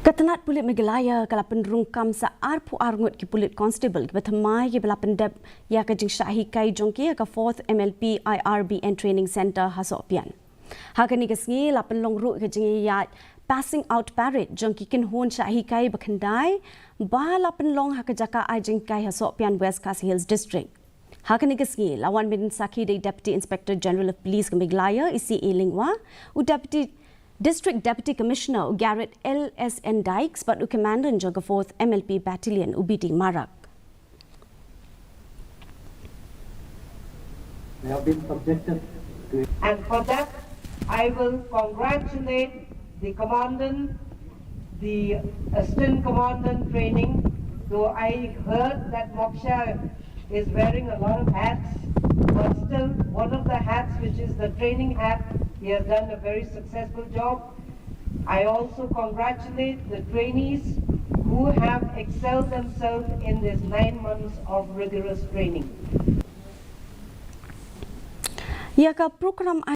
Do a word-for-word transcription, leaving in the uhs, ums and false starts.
Ka tnat pulit Meghalaya ka la pynrung kam sa arphew ar ngut ki pulit constable kiba thymmai kiba la pyndep ïa ka jingshah hikai jong ki ha ka fourth M L P I R B N Training Centre ha Sohpian. Ha kane ka sngi la pynlong ruh ka jingïaid passing out parade jong ki kynhun shah hikai ba khyndai ba la pynlong ha ka jaka ai jinghikai ha Sohpian, West Khasi Hills District. Ha kane ka sngi la wan ban sakhi da i Deputy Inspector General of Police ka Meghalaya, i C A Lyngwa, u Deputy District Deputy Commissioner u Garrett L S N Dykes bad u Commandant jong ka fourth M L P Battalion u B D Marak. They have been subjected to it. And for that, I will congratulate the commandant, the assistant commandant training, though I heard that Moksha is wearing a lot of hats, but still one of the hats, which is the training hat, he has done a very successful job. I also congratulate the trainees who have excelled themselves in these nine months of rigorous training. Ïa ka program